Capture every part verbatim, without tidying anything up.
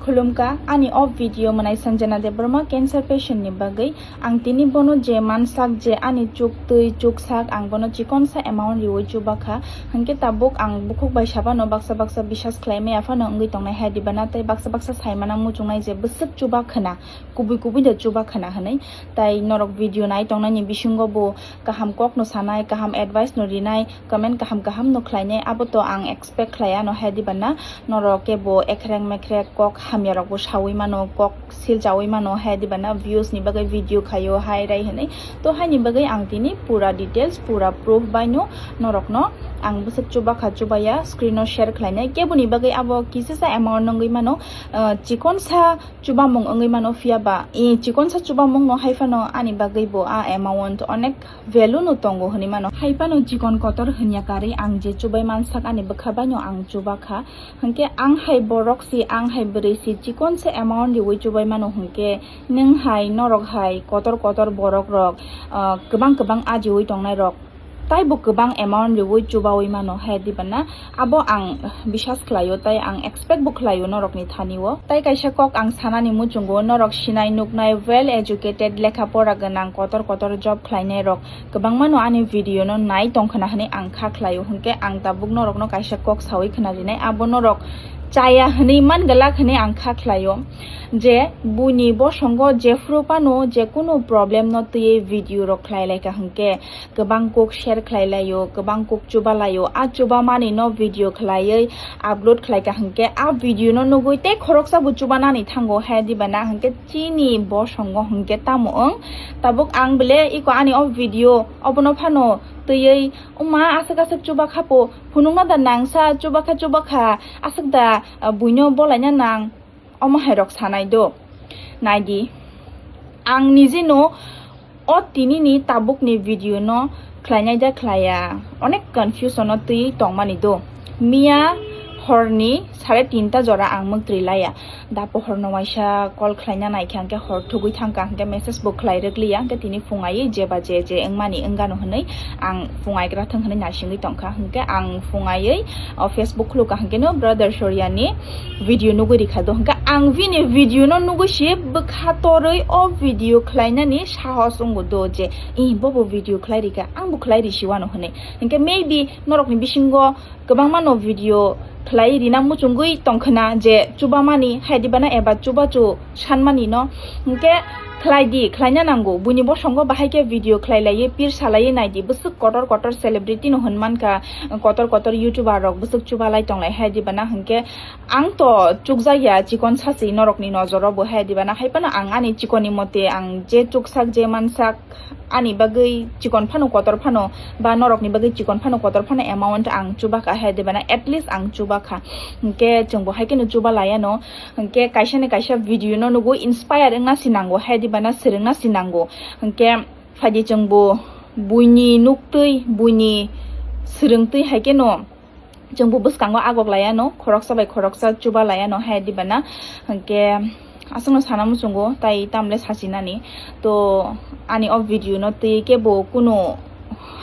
Khulumkha, ani o video mwnai Sanjana Debbarma cancer patient ni bagwi. Ang tini bono je mansak je ani chuk twi chuk sak, ang bono chikonsa amount riwi chubakha. Hwnkhe tabuk ang bukhuk bai sabano baksa baksa bisas khlai maya phano wngwi tongnai hai diba na, tei baksa baksa saimano muchungnai je bwswk chuba khwna, kubui kubui da chuba khwna hwnwi. Tai norok video nai tongnani bisingo bo kaham kok no sanai, kaham advice no rinai, comment kaham kaham no khlainai, abo to ang expect khlai ano hai diba na. Norok kebo ekhrek mekhrek kok hamya rok bo sawi mano, kok silchawi mano hai diba na, views ni bagwi video khaio hai rai hwnwi. To haini bagwi ang tini pura details, pura proof bai no norok no ang bwswk chubakha chubaya screen o share khlainai. Keboni bagwi abo kisisa amount wngwi mano, ah, chikonsa chubamung wngwi mano, phiya ba i chikonsa chubamung no hai phano ani bagwi bo a amount onek value no tongo hwnwi mano. Hai phano chikon kotor hwnya karwi ang je chubai mansak ani bwkha bai no ang chubakha. Hwnkhe ang hai borok si, ang hai bwrwi si chikonsa amount riwi chubai mano hwnkhe nwng hai, norok hai kotor kotor borok rok, ah, kwbang kwbang ajiwi tongnai rok taibo kwbang amount riwi chubawi mano hai diba na. Abo ang bisas khlaio, tai ang expect bo khlaio norokni thani o. Tai kaisa kok ang sanani muchungo, norok sinai nuknai well educated, lekha pora gwnang, kotor kotor job khlainai rok kwbangma no ani video no nai tongkhwna hwnwi ang kha khlaio. Hwnkhe ang tabuk norokno kaisa kok sawi khwna rinai, abo norok chaya hwnwi man glak hwnwi ang kha khlaio je buini bosongo jephru phano je kunu problem no twiwi video rok khlai laikha hwnkhe kwbang kok share khlai laio, kwbang kok chuba laio. A chuba mani no video khlaiwi upload khlaikha hwnkhe a video no nugwi tei khoroksa bo chuba nani thango hai diba na, hwnkhe chini bosongo hwnkhe tamo wng. Tabuk ang bele iko ani o video obono phano twiwi, "Oma, aswk aswk chuba kha po, phunukna da nangsa, chuba kha, chuba kha, aswk da, ah, buino bolaina nang." Omo hai rok sanai do. Naidi, ang nijeno o tinini tabukni video no khlainai da khlaiya, onek confusion o twi tongmani do. Miya horni sare tinta jora ang mwktwi laiya. Da pohorno waisa call khlaina naikha, hwnkhe hor thugwi thangkha, hwnkhe message bo khlai rwkliya, hwnkhe tini phung aiwi jeba je je wngmani wngano hwnwi ang phung aigra thwng hwnwi naisingwi tongkha. Hwnkhe ang phung aiwi o Facebook khulukha, hwnkhe no brother Soryani video nugwi rikha do. Hwnkhe ang bini video no nugwi si bwkha torwi o video khlainani sahos wngo do je, "Ih, bobo video khlai rikha, angbo khlai risiwano," hwnwi. Hwnkhe maybe norokni bisingo kwbangma no video khlai rina muchungwi tongkhwna je chubamani hai diba na eba chubachu sanmani no. Hwnkhe khlai di, khlaina nango, buini bosongo bahai khe video khlai laiwi pir salaiwi naidi, bwswk kotor kotor celebrity no hwnmankha, kotor kotor YouTuber rok bwswk chubalai tonglai hai diba na. Hwnkhe ang to chukjakya chikon sasi norokni nojoro bo hai diba na, hai phano ang ani chikonni mote ang je chuksak je mansak ani bagwi chikon phano kotor phano ba norokni bagwi chikon phano kotor phano amount ang chubakha hai diba na, at least ang chubakha. Hwnkhe chwngbo hai kheno chuba laiano, hwnkhe kaisa ni kaisa video no nugo inspire wngna si nango hai diba na, swrwngna si nango. Hwnkhe phaidi chwngbo buini nuktwi, buini swrwngtwi hai kheno chwngbo bwskango agok laiano, khoroksa bai khoroksa chuba laiano hai diba na. Hwnkhe aswkno sana muchungo, tai tamle sachinani. To ani o video no twi kebo kunu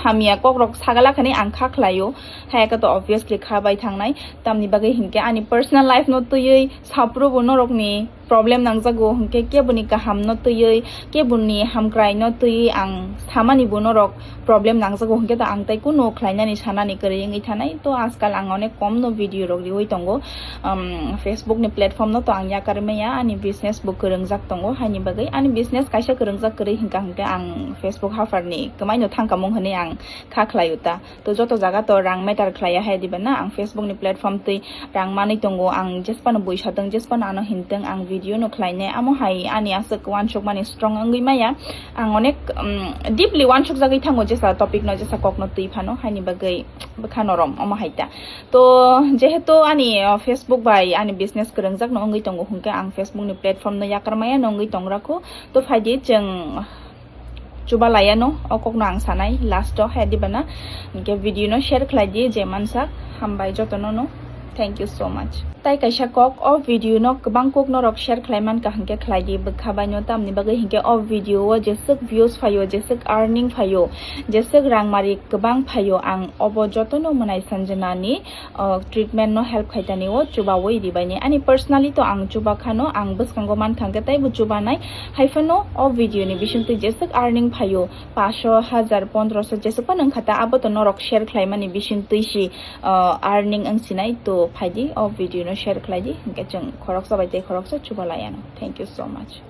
hamya kokrok sagala khani ang kha khlaio, hai khe to obviously kha bai thangnai. Tamni bagwi hinkhe ani personal life no twiwi saphuru bo norokni problem nangjago, hinkhe keboni kaham no twiwi, keboni hamkrai no twiwi ang samani bo norok problem nangjago, hinkhe to ang tai kunu khlainani sanani kwrwi wngwi thanai. To ajkal ang onek kom no video rok riwi tongo, um, Facebook ni platform no to ang yakarwi maya, ani business bo kwrwngjak tongo, haini bagwi ani business kaisa kwrwngjak kwrwi hinkha hinkhe ang Facebook hafar ni kwmai no thangkamung hwnwi ang kha khlaio ta. To joto jaga to rang matter khlaiya hai diba na, ang Facebook ni platform twi rang manwi tongo, ang jesphano buisa tong, jesphano ano hintong, ang video no khlainai, amo hai ani aswk uansukmani strong wngwi maya. Ang onek, um, deeply uansukjagwi thango jesa topic no, jesa kok no twi phano, haini bagwi bwkha norom omo hai ta. To jehetu ani, uh, Facebook bai ani business kwrwngjak no wngwi tongo, hwnkhe ang Facebook ni platform no yakarmaya no wngwi tongra kho. To phaidi chwng chuba laiano, o kokno ang sanai last o hai diba na. Hinkhe video no share khlai di je mansak, hambai jotono no. Thank you so much. Tai kaisa kok, o video no kwbang kok norok share khlai man ka hwnkhe khlai di bwkha bai no, tamni bagwi hwnkhe o video o jeswk views phaio, jeswk earning phaio, jeswk rang mari kwbang phaio, ang obo jotono Mwnai Sanjana ni, uh, treatment no help khaitani o chubawi ribaini. Ani personally to ang chuba khano, ang bwskango mankha hwnkhe taibo chubanai. Haiphano o video ni bisingtwi jeswk earning phaio, paso, hajar, pondroso, jeswk phano wngkha ta, abo to norok share khlaimani bisingtwi si, uh, earning wngsinai. To phaidi, o video no share khlaidi, hwnkhe chwng khoroksa bai tei khoroksa chubalaiano. Thank you so much.